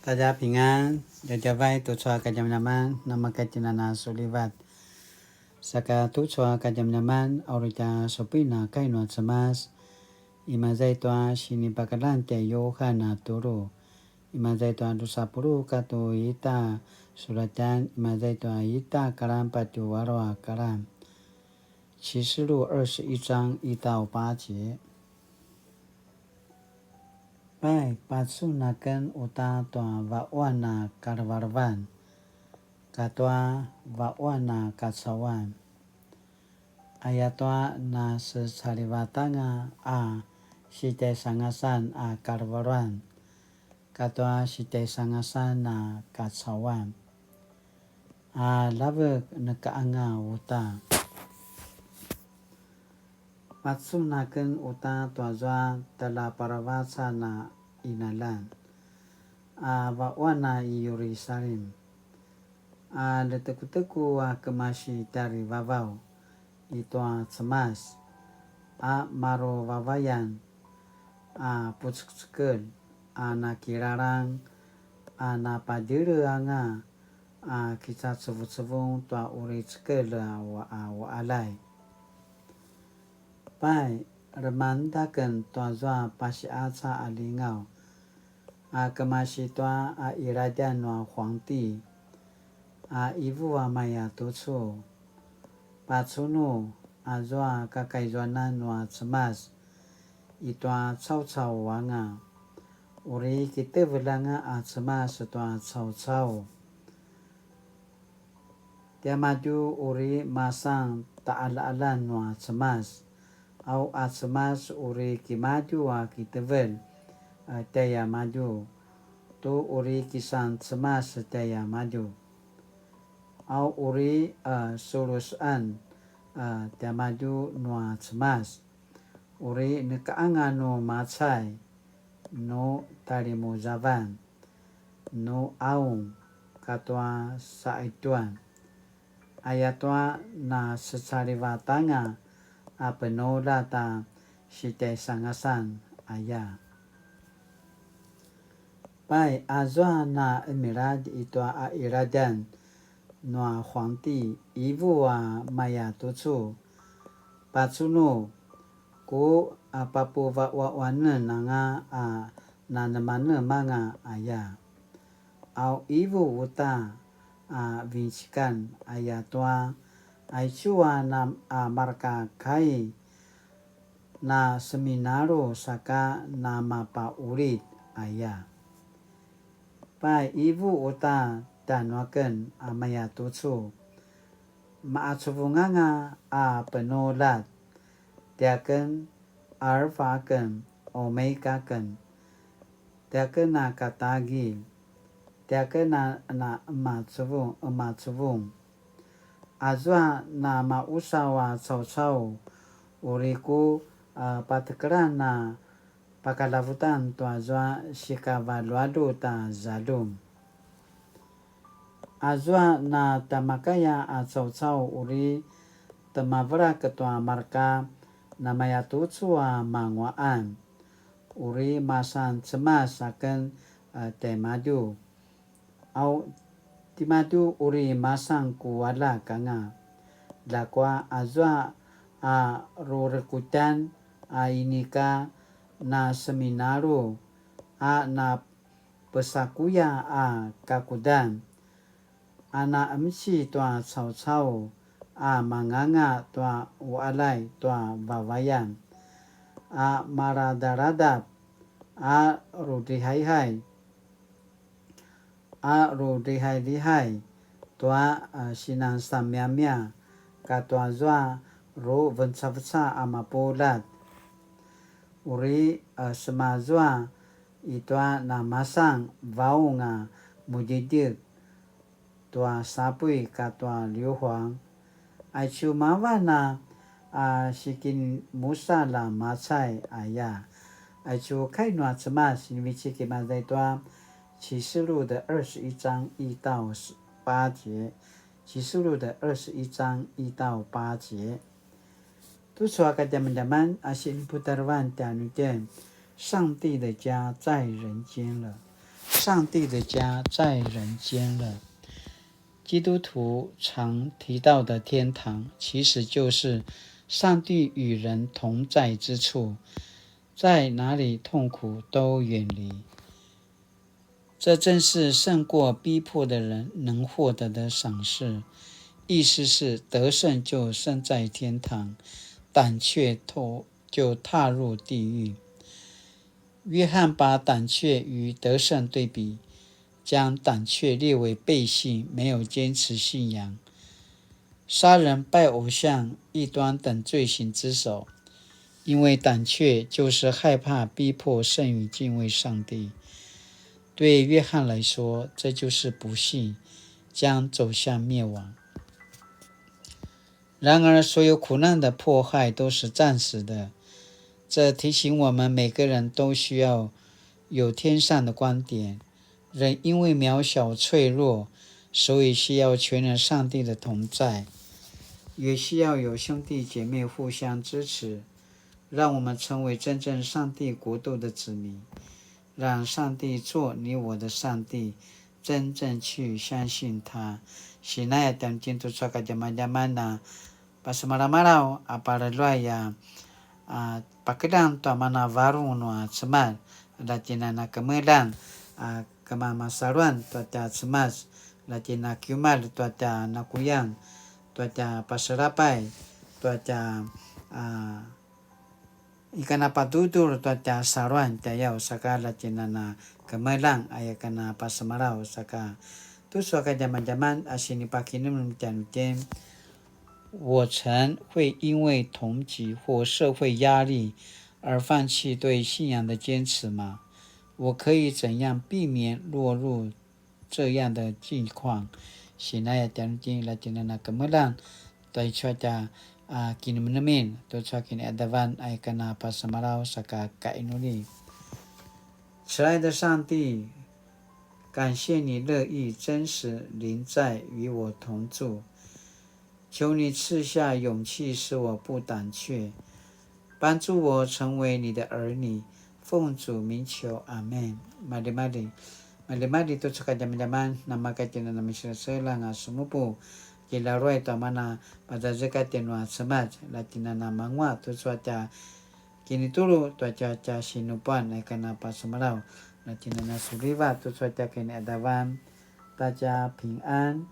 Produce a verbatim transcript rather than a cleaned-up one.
大家平安, djavadjavay tucu a kadjamadjaman, namakatjinana sulivat. Saka tucu a kadjamadjaman, a uri tja supin a kai nua Cemas, imaza i tua sinipakalan tjai Yuhan a tulu, imaza i tua drusa puluq katua ita sulatjan, imaza i tua ita kalan patje alu a kalan. 啟示錄二十一章一到八節. Pai, pacun aken uta tua vaquan a kalevelevan, katua vaquan a kacauan. Ayatua nasecalivatanga a sitjaisangasan a kalevelevan, katua sitjaisangasan a kacauan. A ljavek neka anga uta. Pacun aken uta tuazua tjaljaparavacan a qinaljan a vaquan a i Yerusalem, a ljetekuteku a kemasi tjarivavaw i tua Cemas, a maru vavayan a pucekecekelj, a nakilalang, a napadjele anga, a kicacevucevung tua uri cekelj a wa-, a waqaljay. Pai, lemangeda aken tuazua pasiqaca a ljingaw, a kemasi tua a qiladjan nua Huangti, a qivu a maya tucu. Pacunu, azua kakaizuanan nua Cemas i tua caucau anga. Uri kitevelj anga a Cemas tua caucau. Tiamadju uri masan taqaljaqaljan nua Cemas, au a Cemas uri kimadju a kitevelj, a, tiamadju, tu uri kisan Cemas tiamadju. Au uri, a, suluseqan, a, tiamadju nua Cemas, uri neka anga nu macay, nu talimuzavan, nu qaung, katua saqetjuan. Ayatua nasecalivatanga a penuljat a sitjaisangasan aya. Pai, azua na qemiladj i tua a qiladjan nua Huangti, qivu a maya tucu. Pacunu, ku a papuvaquaquanen anga a nanemanemanga aya. Au qivu uta a vincikan ayatua, aicu a na-, a marka kai na seminalu saka namapaqulid aya. Pai, qivu uta tjanuaken a maya tucu. Maqacuvunganga a penuljat, tiaken Alfa aken, Omega aken, tiaken a katagilj, tiaken a na emacuvung, emacuvung. Azua na mausaw a caucau, uri ku, a, patekelan a pakalavutan tuazua sikavaljualjut a zaljum. Azua na tamakaya a caucau uri temavelak tua marka namayatucu a manguaqan, uri masan Cemas aken, a, tjaimadju. Au timadju uri masan ku aljak anga. Ljakua azua a rurekutjan a inika na seminalu a na pesakuya a kakudan, a na emci tua caucau a manganga tua uqaljay tua vavayan, a maradaradap, a rudrihaihay, a rudrihaidihay tua, a, sinan samiamia katua zua ruvencaveca a mapuljat. Uri, a, semazua i tua namasan vaung a mudjedjek tua sapuy katua liuhuang. Aicu mavan a, a sikinmusalj a macay aya. Aicu kai nua Cemas sinivecik i maza i tua 啟示錄的二十一章一到八節，啟示錄的二十一章一到八節。 Tucu a kadjamadjaman a siniputarevan tjanuitjen, 上帝的家在人間了。上帝的家在人间了。基督徒常提到的天堂，其实就是上帝与人同在之处，在哪里痛苦都远离。这正是胜过逼迫的人能获得的赏赐，意思是得胜就身在天堂，胆怯就踏入地狱。约翰把胆怯与得胜对比，将胆怯列为背信、没有坚持信仰、杀人、拜偶像、异端等罪行之首。因为胆怯就是害怕逼迫胜于敬畏上帝。对约翰来说，这就是不信，将走向灭亡。然而，所有苦难的迫害都是暂时的，这提醒我们每个人都需要有天上的观点。人因为渺小脆弱，所以需要全能上帝的同在，也需要有兄弟姐妹互相支持，让我们成为真正上帝国度的子民，让上帝做你我的上帝，真正去相信他。Sinaya tjanuitjen tucu a kadjamadjaman a pasemalamalaw a palaluay a, a, pakeljang tua mana varung nua Cemas, la tjinana kemeljang a kemamasaluan tua tja Cemas, la tjina kiumalj tua tja nakuyan, tua tja paselapay, tua tja, a, ika na patutur tua tja saluan tjayaw saka la tjinana kemeljang aya kana pasemalaw saka tucu a kadjamadjaman a sinipakinemnem tjanuitjen. 我曾会因为同侪或社会压力而放弃对信仰的坚持吗？我可以怎样避免落入这样的境况？Sinaya tjanuitjen la tjinana kemeljang tua icu a tja, a, kinemnemen tucu a kiniqadavan aya kana pasemalaw saka kainuli. 慈爱的上帝，感谢你乐意真实临在与我同住，求你赐下勇气，使我不胆怯，帮助我成为你的儿女。奉主名求，阿们。Maljimalji, maljimalji tucu a kadjamadjaman, namaka tjinana miselaselang a semupu, kilaruay tua mana pazazekatj nua Cemas, la tjinana manguaq tucu a tja kinitulu tua tja tja sinupuan aya kana pasemalaw, la tjinana suliva tucu a tja kiniqadavan. 大家平安。